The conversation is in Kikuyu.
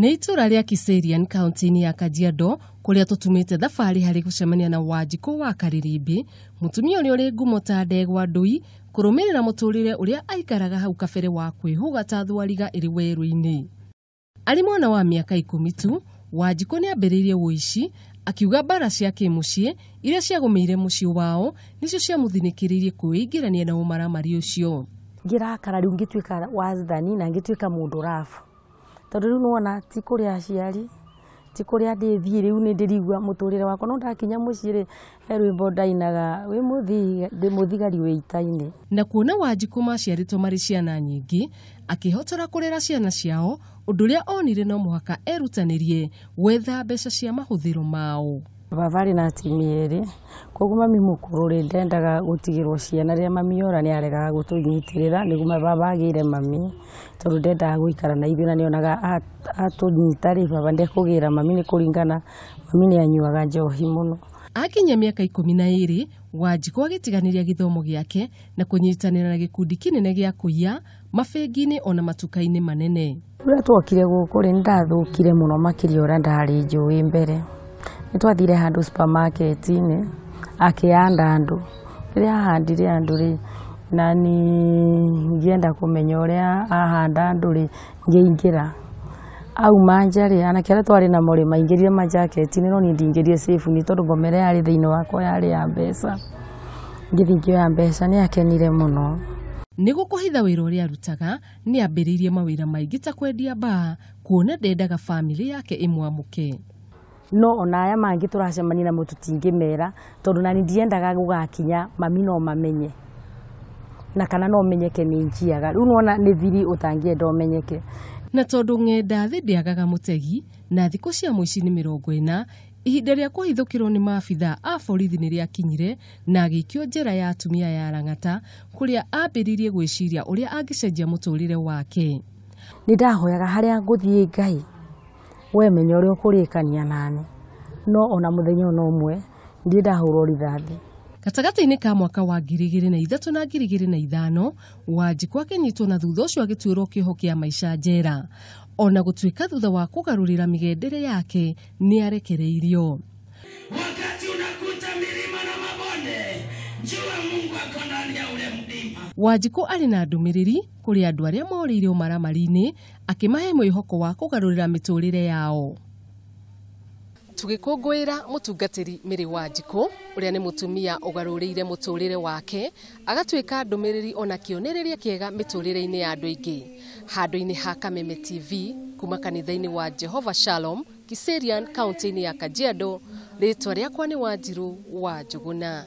Nĩ itũra rĩa Kiserian kaunti-inĩ ya Kajiado kũrĩa tũtumĩte thabarĩ harĩ gũcemania na Wanjikũ wa Karĩrĩmbĩ, mũtumia ũrĩa ũrĩ ngumo ta ndegwa ndũi, kũrũmĩrĩra mũtũrĩre ũrĩa aikaraga hau kabere wa kwĩhũga ta thwariga ĩrĩ werũ-inĩ. Arĩ mwana wa mĩaka 10 tu, Wanjikũ nĩ ambĩrĩirie ũici, akiuga mbara cia kĩmũciĩ iria ciagũmĩire mũciĩ wao nĩcio ciamũthinĩkĩrĩirie kwĩingĩrania na ũmaramari ũcio. Ngĩrakara rĩu ngĩtuĩka wathani na ngĩtuĩka mũndũ rabu, tondũ rĩu nĩwona ti kũrĩ aciari, ti kũrĩa ndĩthiĩ, rĩu nĩ ndĩrigua mũtũrĩre wakwa. No ndakinya mũciĩ rĩ, he rwĩmbo ndainaga, wĩ mũthii, ndĩ mũthigari wĩ ita-inĩ. Na kuona Wanjikũ maciarĩtwo marĩ ciana nyingĩ, akĩhotora kũrera ciana ciao, ũndũ ũrĩa onire no mũhaka erutanĩrie gwetha mbeca cia mahũthĩro mao. Baba arĩ na atumia erĩ, koguo mami mũkũrũ rĩ ndendaga gũtigĩrwo ciana. Rĩrĩa mami ora nĩ aregaga gũtũnyitĩrĩra nĩguo baba agĩre mami, tondũ ndendaga gũikara na ithuĩ na nĩonaga atũnyita rĩ baba ndekũgĩra mami, nĩ kũringana mami nĩ anyuaga njohi mũno. Akinyia mĩaka 12, Wanjikũ agĩtiganĩria gĩthomo gĩake na kũnyitanĩra na gĩkundi kĩnene gĩa kũiya mabengi-inĩ ona matuka-inĩ manene. Rĩrĩa twokire gũkũ rĩ, nĩndathũkire mũno makĩria ũrĩa ndarĩ njũĩ mbere. Nĩtwathire handũ supermarket-inĩ akĩhanda andũ. Rĩrĩa ahandire andũ rĩ, na niĩ ngĩenda kũmenya ũrĩa ahanda andũ rĩ, ngĩingĩra. Auma nja rĩ, anake arĩa twarĩ namo rĩ, maingĩrire majaketi-inĩ no niĩ ndingĩrire safe-inĩ tondũ ngoma ĩrĩa yarĩ thĩinĩ wakwa yarĩ ya mbeca. Ngĩthiĩ ngĩoya mbeca, nĩ akenire mũno. Nĩguo kũhitha wĩra ũrĩa arutaga, nĩ ambĩrĩirie mawĩra maingĩ ta kwendia mbaa, kuona ndendaga bamĩrĩ yake ĩmwamũke. No ona aya mangĩ tũracemania namo tũtingĩmera, tondũ nani ndiendaga gũgakinya mami no mamenye na kana no menyeke nĩ njiaga. Rĩu nĩwona nĩ thiri ũtangĩenda ũmenyeke. Na tondũ ng'enda thĩ ndĩagaga mũtegi na thikũ cia mũici nĩ 40, ihinda rĩa kũhithũkĩrwo nĩ maabithaa a borithi nĩ rĩakinyire na agĩikio njera ya atumia ya Lang'ata, kũrĩa ambĩrĩirie gwĩciria ũrĩa angĩcenjia mũtũrĩre wake. Nĩ ndahoyaga harĩa ngũthiĩ Ngai, we menya ũrĩa ũkũrĩkania nani, no ona mũthenya ona ũmwe ndirĩ ndahũrwo rithathi. Gatagatĩ-inĩ ka mwaka wa 2003 na 2005, Wanjikũ akĩnyitwo na thutha ũcio agĩtuĩrwo kĩoho kĩa maica njera. Ona gũtuĩka thutha wa kũgarũrĩra mĩgendere yake nĩ arekereirio. Wakati unakuta milima na mabonde, jua Mungu ako ndani ya ule mlima. Wanjikũ arĩ na ndũmĩrĩri kũrĩ andũ arĩa morĩire ũmaramari-inĩ, akĩmahe mwĩhoko wa kũgarũrĩra mĩtũrĩre yao. Tũgĩkũngũĩra mũtungatĩri Mary Wanjikũ, ũrĩa nĩ mũtumia ũgarũrĩire mũtũrĩre wake, agatuĩka ndũmĩrĩri ona kĩonereria kĩega mĩtũrĩre-inĩ ya andũ aingĩ. Handũ-inĩ ha Kameme TV, kuma kanitha-inĩ wa Jehovah Shalom, Kiserian, kaunti-inĩ ya Kajiado, rĩtwa rĩakwa nĩ Wanjirũ wa Njũgũna.